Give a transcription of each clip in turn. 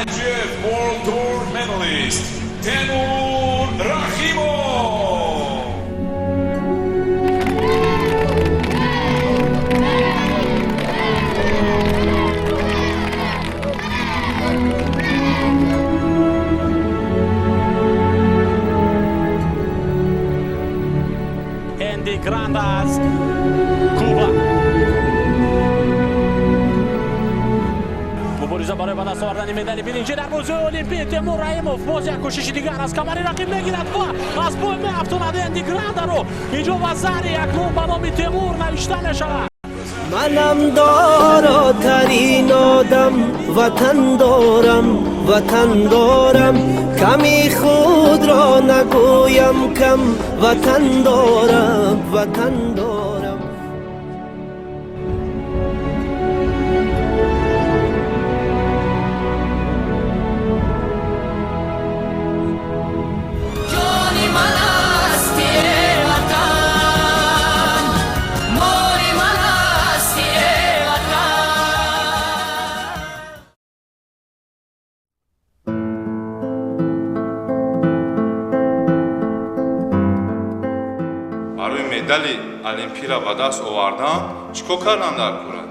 IJF World Tour medalist Temur Rahimov. Энди Гранда аз Куба. Мубориза барои ба даст овардани медали биринҷӣ дар бозиҳои Олимпӣ. Темур Раҳимов боз як кӯшиши дигар, аз камари рақиб мегирад ва аз пой меафтонад Энди Грандаро. Инҷо вазари акнун ба номи Темур навишта мешавад. Манам доротарин одам, ватан дорам, ватан дорам. Ками худро нагӯям кам, ватан дорам, ватан дорам. Ҷони ман асти, э ватан, моли ман асти, э ватан. Барои медали олимпиро ба даст овардан чӣ кор кардан дар кора?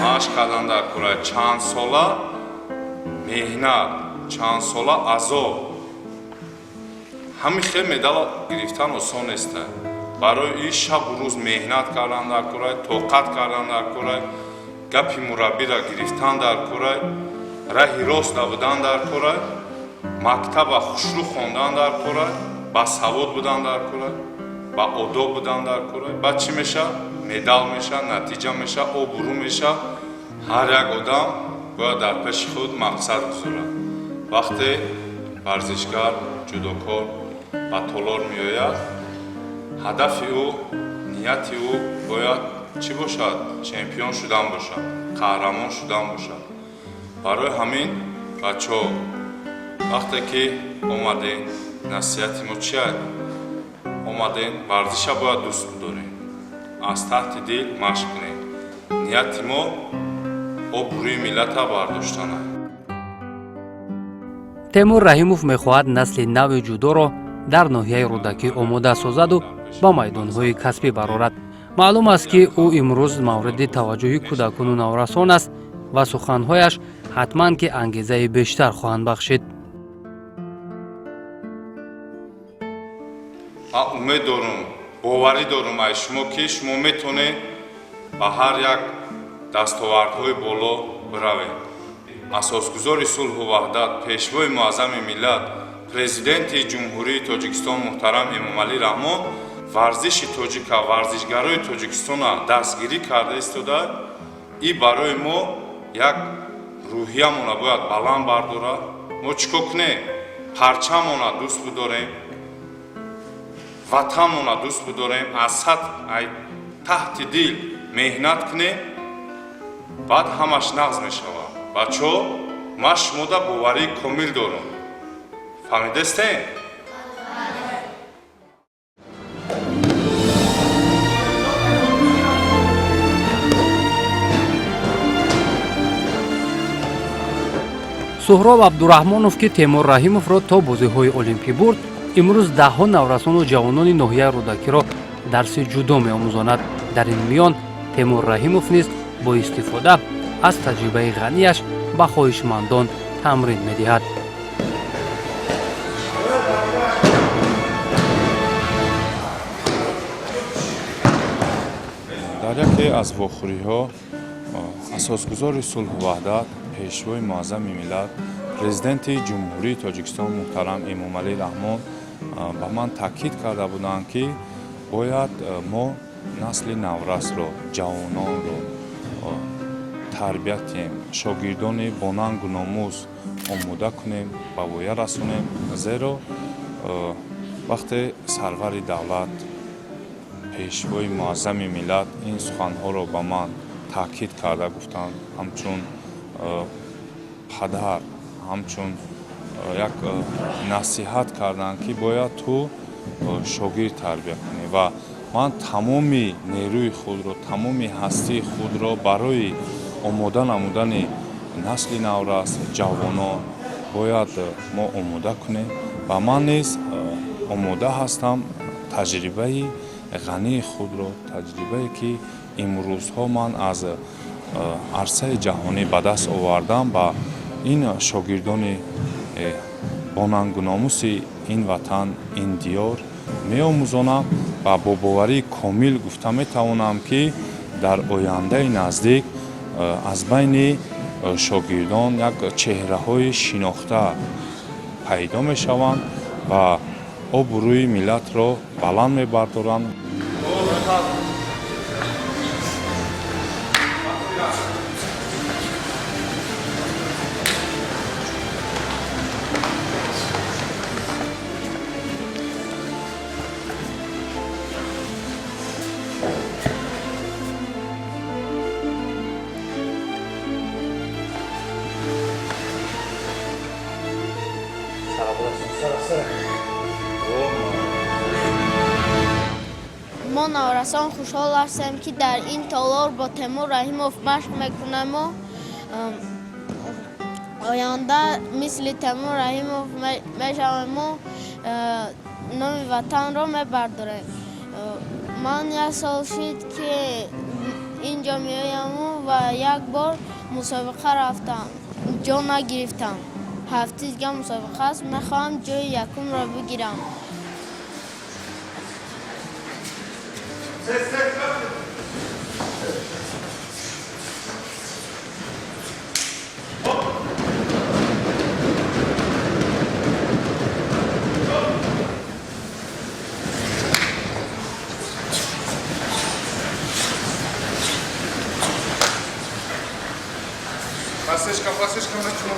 Машқ кардан дар кора, чанд сола меҳнат, чанд сола азоб. Ҳамин хел медал гирифтан осон неста. Барои ин шабу рӯз меҳнат кардан дар кора, тоқат кардан дар кора, гапи мураббиро гирифтан дар кора, раҳи рост набудан дар кора, мактаба хушрӯ хондан дар кора, басавод будан дар кора, ба одоб будан дар кора. Баъд чӣ меша? Медал меша, натиҷа меша, обрӯ меша. Ҳар як одам бояд дар пеши худ мақсад гузорад. Вақте варзишгар, ҷудокор ба толор меояд, ҳадафи ӯ, нияти ӯ бояд чӣ бошад? Чемпион шудан бошад, қаҳрамон шудан бошад. Барои ҳамин, бачаҳо, вақте ки омадем, насиҳати мо чия? Омадем, варзиша бояд дӯст бидорем, аз таҳти дил машқ кунем. Нияти мо обрӯи миллата бардоштана. Темур Раҳимов мехоҳад насли нави ҷудоро дар ноҳияи Рӯдакӣ омода созаду ба майдонҳои касбӣ барорад. Маълум аст, ки ӯ имрӯз мавриди таваҷҷӯҳи кӯдакону наврасон аст ва суханҳояш ҳатман ки ангезаи бештар хоҳанд бахшид. Ман умед дорум, боварӣ дорум аз шумо, ки шумо метавонед ба ҳар як дастовардҳои боло биравед. Асосгузори сулҳу ваҳдат, Пешвои муаззами миллат, Президенти Ҷумҳурии Тоҷикистон муҳтарам Эмомалӣ Раҳмон варзиши тоҷика, варзишгарои Тоҷикистона дастгирӣ карда истода. И барои мо як рӯҳиямона бояд баланд бардорад. Мо чӣ кор кунем? Парчамона дӯст бидорем, ватанмона дӯст бидорем, аз сат ай таҳти дил меҳнат кунем, баъд ҳамаш нағз мешавад. Бачаҳо, ман шумода боварии комил дорам. Фаҳмидастем? Суҳроб Абдураҳмонов, ки Темур Раҳимовро то бозиҳои олимпӣ бурд, имрӯз даҳҳо наврасону ҷавонони ноҳияи Рӯдакиро дарси ҷудо меомӯзонад. Дар ин миён Темур Раҳимов низ бо истифода аз таҷрибаи ғанияш ба хоҳишмандон тамрин медиҳад. Дар яке аз вохӯриҳо Асосгузори сулҳу ваҳдат, Пешвои муаззами миллат, Президенти Ҷумҳурии Тоҷикистон муҳтарам Эмомалӣ Раҳмон ба ман таъкид карда буданд, ки бояд мо насли наврасро, ҷавононро тарбият кунем, шогирдони бонангу номус омода кунем, ба воя расонем. Зеро вақте сарвари давлат, Пешвои муаззами миллат ин суханҳоро ба ман таъкид карда гуфтанд, ҳамчун падар, ҳамчун як насиҳат карданд, ки бояд ту шогирд тарбия кунӣ, ва ман тамоми нерӯи худро, тамоми ҳастии худро барои омода намудани Насли наврас, ҷавонон бояд мо омода кунем ва ман низ омода ҳастам таҷрибаи ғании худро, таҷрибае ки имрӯзҳо ман аз арсаи ҷаҳонӣ ба даст овардам, ба ин шогирдони бонангу номуси ин ватан, ин диёр меомӯзонам ва бо боварии комил гуфта метавонам, ки дар ояндаи наздик аз байни шогирдон як чеҳраҳои шинохта пайдо мешаванд ва обрӯи миллатро баланд мебардоранд. Мо наврасон хушҳол ҳастем, ки дар ин толор бо Темур Раҳимов машқ мекунему оянда мисли Темур Раҳимов мешавему номи ватанро мебардорем. Ман як сол шид, ки инҷо меояму ва як бор мусобиқа рафтам, ҷо нагирифтам. Ҳафти дига мусобиқа аст, мехоҳам ҷои якумро бигирам. Подсечка, подсечка начну.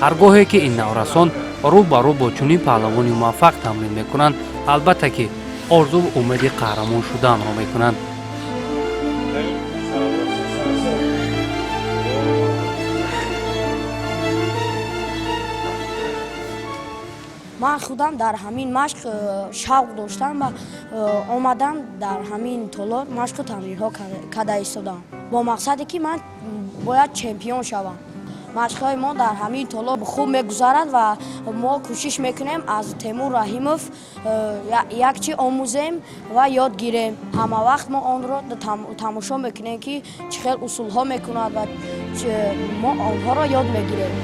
Ҳар гоҳе ки ин наврасон рӯ ба рӯ бо чунин паҳлавони муваффақ тамрин мекунанд, албатта ки орзуву умеди қаҳрамон шуданро мекунанд. Ман худам дар ҳамин машқ шавқ доштам ва омадам дар ҳамин толор машқу тамринҳо карда истодам бо мақсаде ки ман бояд чемпион шавам. Машқҳои мо дар ҳамин толор хуб мегузарад ва мо кӯшиш мекунем аз Темур Раҳимов як чи омӯзем ва ёд гирем. Ҳама вақт мо онро тамошо мекунем, ки чӣ хел усулҳо мекунад ва мо онҳоро ёд мегирем.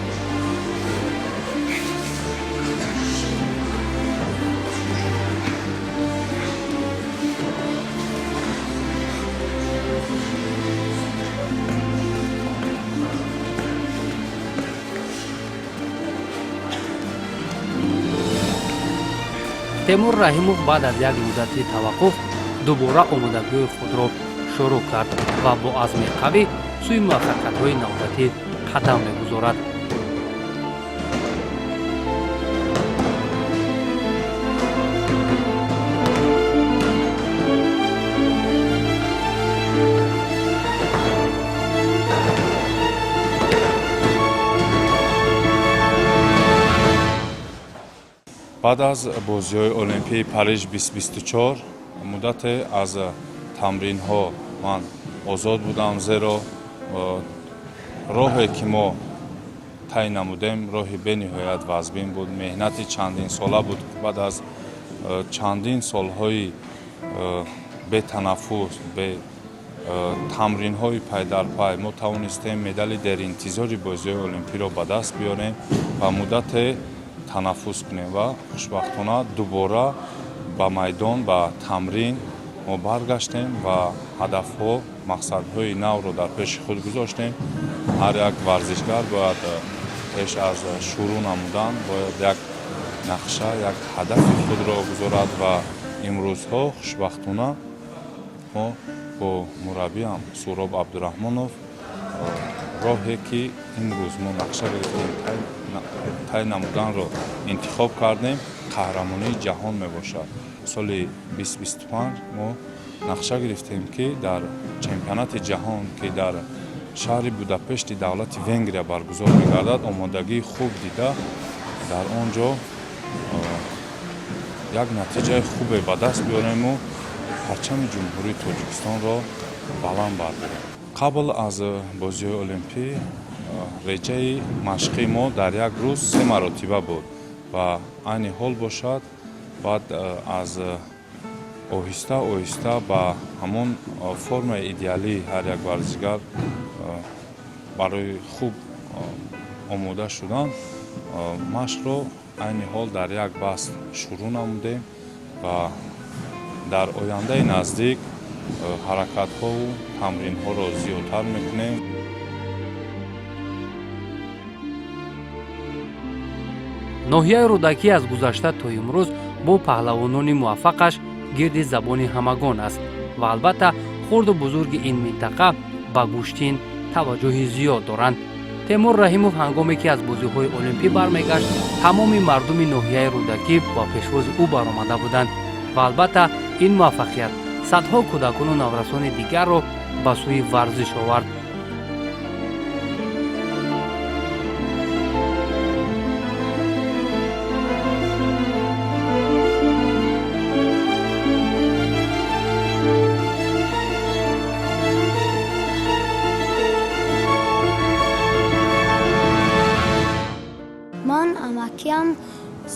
Темур Раҳимов баъд аз як муддати таваққуф дубора омодагиҳои худро шурӯъ кард ва бо азми қавӣ сӯи муваффақиятҳои навбатӣ қадам мегузорад. Баъд аз бозиҳои Олимпии Париж 2024 муддате аз тамринҳо ман озод будам, зеро роҳе ки мо тай намудем, роҳи бениҳоят вазбин буд, меҳнати чандинсола буд. Баъд аз чандин солҳои бетанаффус, бе тамринҳои пайдарпай мо тавонистем медали деринтизори бозиҳои олимпиро ба даст биёрем ва муддате танаффус кунем ва хушбахтона дубора ба майдон, ба тамрин мо баргаштем ва ҳадафҳо, мақсадҳои навро дар пеши худ гузоштем. Ҳар як варзишгар бояд пеш аз шурӯъ намудан бояд як нақша, як ҳадафи худро гузорад ва имрӯзҳо хушбахтона мо бо мураббиам Суроб Абдураҳмонов роҳе ки имрӯз мо нақша гирифтем тай намуданро интихоб кардем, қаҳрамонии ҷаҳон мебошад. Соли 2025 мо нақша гирифтем, ки дар чемпионати ҷаҳон, ки дар шаҳри Будапешти давлати Венгрия баргузор мегардад, омодагии хуб дида, дар он ҷо як натиҷаи хубе ба даст биёрему парчами Ҷумҳурии Тоҷикистонро баланд бардорем. Қабл аз бозиҳои олимпӣ реҷаи машқии мо дар як рӯз се маротиба буд ва айни ҳол бошад, баъд аз оҳиста оҳиста ба ҳамон формаи идеалии ҳар як варзишгар барои хуб омода шудан машқро айни ҳол дар як баст шурӯъ намудем ва дар ояндаи наздик ҳаракатҳову тамринҳоро зиёдтар мекунем. Ноҳияи Рӯдакӣ аз гузашта то имрӯз бо паҳлавонони муваффақаш гирди забони ҳамагон аст ва албатта хурду бузурги ин минтақа ба гӯштин таваҷҷӯҳи зиёд доранд. Темур Раҳимов ҳангоме ки аз бозиҳои олимпӣ бармегашт, тамоми мардуми ноҳияи Рӯдакӣ ба пешвози ӯ баромада буданд ва албатта ин муваффақият садҳо кӯдакону наврасони дигарро ба сӯи варзиш овард. Ман амакиам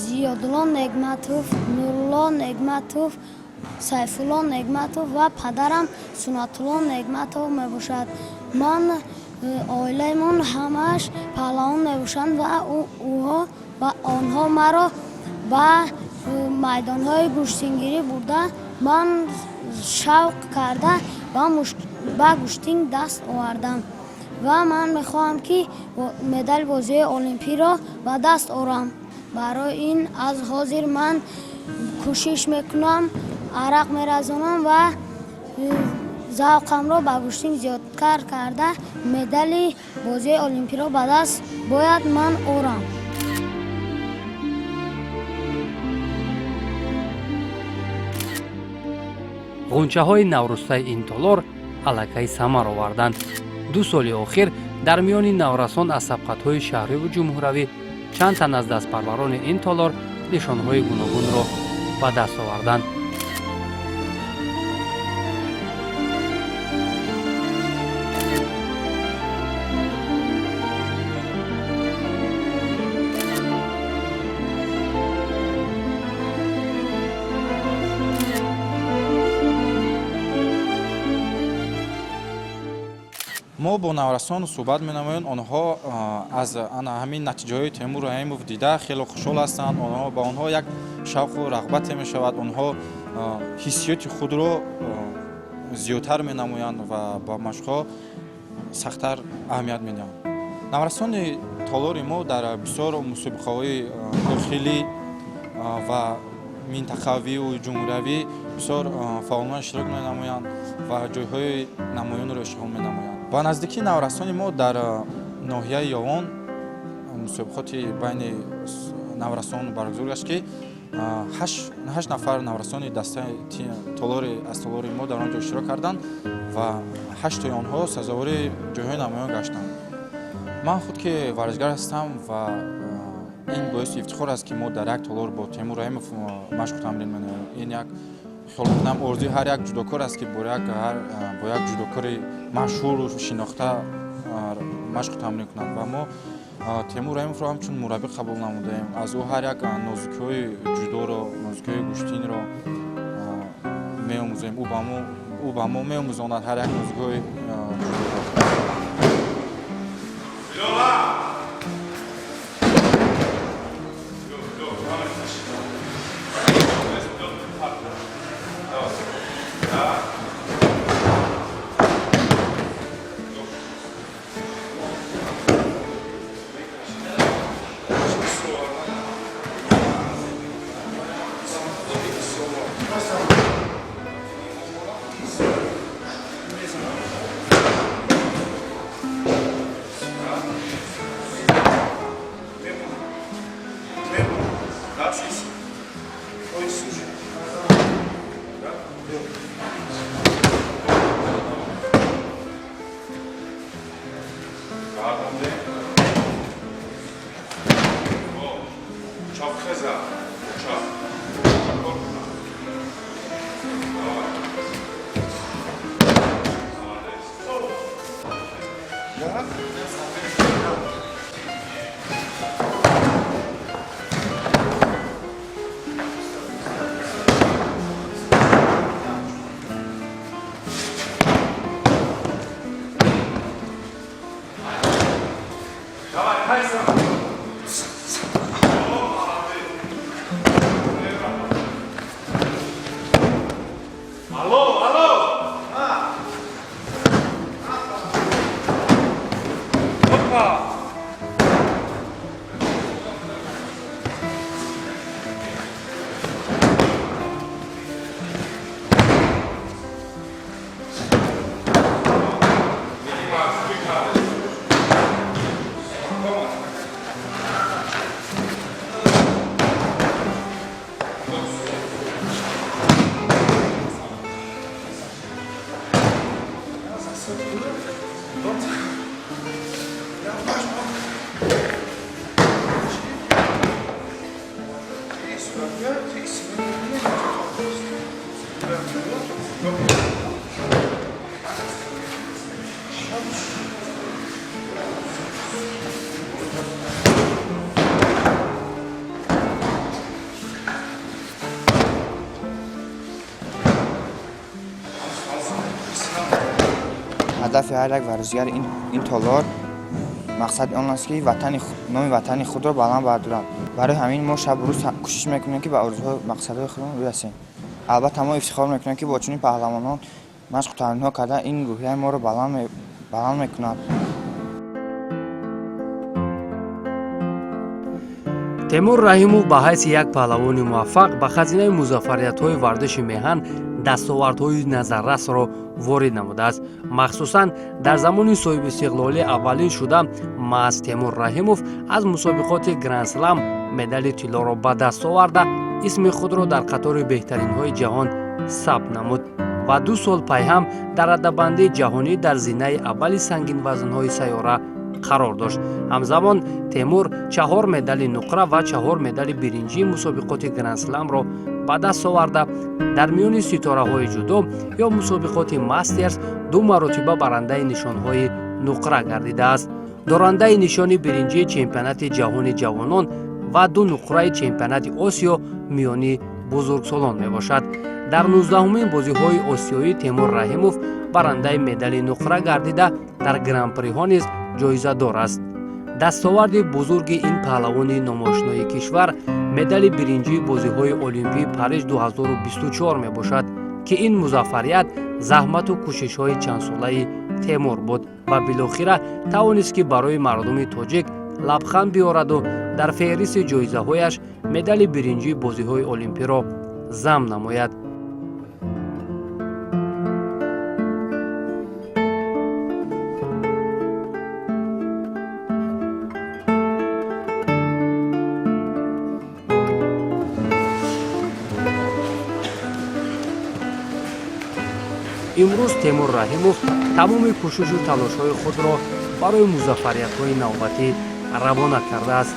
Зиёдулло Негматов, Нурулло Негматов, Сайфулло Негматов ва падарам Сунатулло Негматов мебошад. Ман оилаимон ҳамааш паҳлавон мебошанд ва ӯҳо ва онҳо маро ба майдонҳои гӯштингирӣ бурда, ман шавқ карда ба гӯштинг даст овардам ва ман мехоҳам, ки медали бозиҳои олимпиро ба даст орам. Барои ин аз ҳозир ман кӯшиш мекунам, арақ меразонам ва завқамро ба гӯштинг зиёдтар карда, медали бозиҳои олимпиро ба даст бояд ман орам. Ғунчаҳои наврӯстаи ин толор аллакай самар оварданд. 2 соли охир дар миёни наврасон аз сабқатҳои шаҳриву ҷумҳуравӣ чанд тан аз дастпарварони ин толор нишонҳои гуногунро ба даст оварданд. Мо бо наврасон суҳбат менамоем. Онҳо аз ана ҳамин натиҷаҳои Темур Раҳимов дида хеле хушҳол ҳастанд. Онҳо ба онҳо як шавқу рағбате мешавад. Онҳо ҳиссиёти худро зиёдтар менамоянд ва ба машқҳо сахттар аҳамият медиҳанд. Наврасони толори мо дар бисёр мусобиқаҳои дохилӣ ва минтақавию ҷумҳуриявӣ бисёр фаъолона иштирок менамоянд ва ҷойҳои намоёнро ишғол менамоянд. Ба наздикии наврасони мо дар ноҳияи Ёвон мусобиқоти байни наврасон баргузор гашт, ки ҳашт нафар наврасони дастаи толори аз толори мо дар он ҷо иштирок карданд ва ҳаштои онҳо сазовори ҷойҳои намоён гаштанд. Ман худ ки варзишгар ҳастам ва ин боиси ифтихор аст, ки мо дар як толор бо Темур Раҳимов машқу тамрин менамоем. Ин як хиёл мекунам орзуи ҳар як ҷудокор аст, ки бо як ҷудокори машҳуру шинохта машқу тамрин кунад. Ва мо Темур Раҳимовро ҳамчун мураббӣ қабул намудаем. Аз ӯ ҳар як нозукиҳои ҷудоро, нозукиҳои гӯштинро меомӯзем. Ӯ ба мо меомӯзонад ҳар як нозукиҳои ҷудоро. Ҳадафи ҳар як варзишгари ин толор мақсади он аст, ки номи ватани худро баланд бардоранд. Барои ҳамин мо шабу рӯз кӯшиш мекунем, ки ба орзуҳо, мақсадҳои худамон бирасем. Албатта, мо ифтихор мекунем, ки бо чунин паҳлавонон машқу тамринҳо кардан ин рӯҳияи моро баланд мекунад. Темур Раҳимов ба ҳайси як паҳлавони муваффақ ба хазинаи музаффариятҳои варзиши меҳан дастовардҳои назаррасро ворид намудааст. Махсусан дар замони соҳибистиқлолӣ аввалин шуда маҳз Темур Раҳимов аз мусобиқоти Грандслам медали тиллоро ба даст оварда, исми худро дар қатори беҳтаринҳои ҷаҳон сабт намуд ва 2 сол пайҳам дар радабандии ҷаҳонӣ дар зинаи аввали сангинвазнҳои сайёра қарор дошт. Ҳамзамон Темур 4 медали нуқра ва 4 медали биринҷии мусобиқоти Грандсламро ба даст оварда, дар миёни ситораҳои ҷудо ё мусобиқоти Мастерс 2 маротиба барандаи нишонҳои нуқра гардидааст. Дорандаи нишони биринҷии чемпионати ҷаҳони ҷавонон ва 2 нуқраи чемпионати Осиё миёни бузургсолон мебошад. Дар 19-умин бозиҳои осиёӣ Темур Раҳимов барандаи медали нуқра гардида, дар гран-приҳо низ ҷоизадор аст. Дастоварди бузурги ин паҳлавони номошинои кишвар медали биринҷии бозиҳои Олимпии Париж 2024 мебошад, ки ин музаффарият заҳмату кӯшишҳои чандсолаи Темур буд ва билохира тавонист, ки барои мардуми тоҷик лабханд биёраду дар феҳристи ҷоизаҳояш медали биринҷии бозиҳои олимпиро зам намояд. Имрӯз Темур Раҳимов тамоми кӯшишу талошҳои худро барои музаффариятҳои навбатӣ равона кардааст.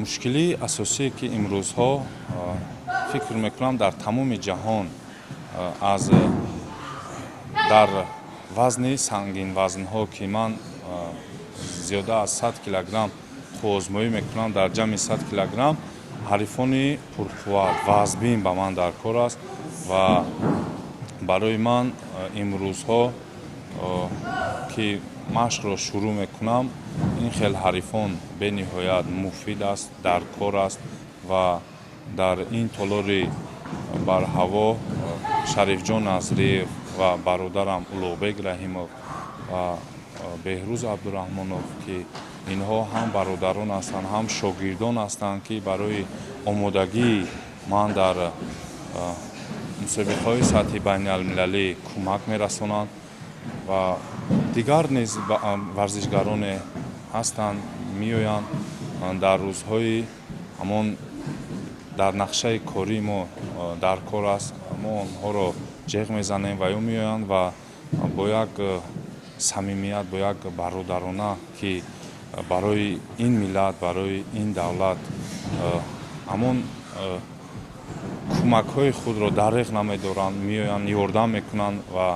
Мушкилии асосие, ки имрӯзҳо, фикр мекунам, дар тамоми ҷаҳон аз дар вазни сангинвазнҳо, ки ман зиёда аз 100 килограмм қувваозмоӣ мекунам, дар ҷамъи 100 килограмм ҳарифони пурқувват, вазбин ба ман дар кор аст ва барои ман имрӯзҳо, ки машқро шурӯъ мекунам, ин хел ҳарифон бениҳоят муфид аст, дар кор аст ва дар ин толори барҳаво Шарифҷон Назриев ва бародарам Улуғбек Раҳимов ва Беҳрӯз Абдураҳмонов, ки инҳо ҳам бародарон ҳастанд, ҳам шогирдон ҳастанд, ки барои омодагии ман дар мусобиқаҳои сатҳи байналмилалӣ кӯмак мерасонанд ва дигар низ варзишгароне ҳастанд, меоянд дар рӯзҳои ҳамон дар нақшаи кории мо дар кор аст, мо онҳоро ҷеғ мезанем ва ё меоянд ва бо як самимият, бо як бародарона, ки Барои ин миллат, барои ин давлат ҳамон кӯмакҳои худро дареғ намедоранд, меоянд, ёрдам мекунанд ва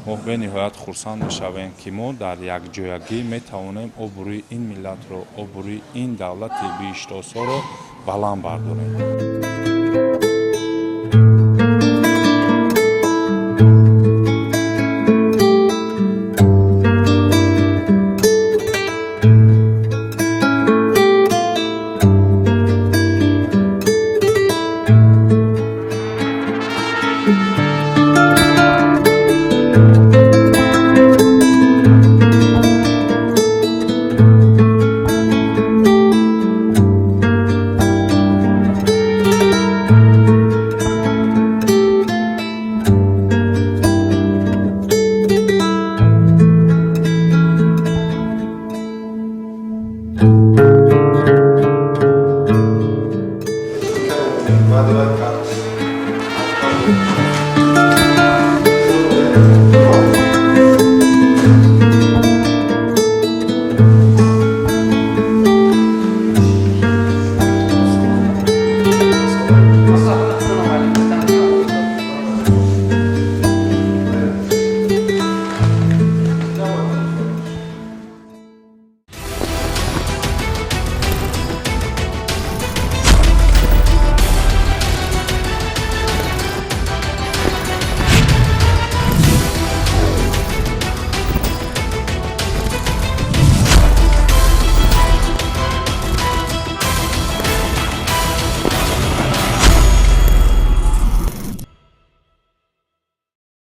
мо бениҳоят хурсанд мешавем, ки мо дар якҷоягӣ метавонем обрӯи ин миллатро, обрӯи ин давлати биҳиштосоро баланд бардорем.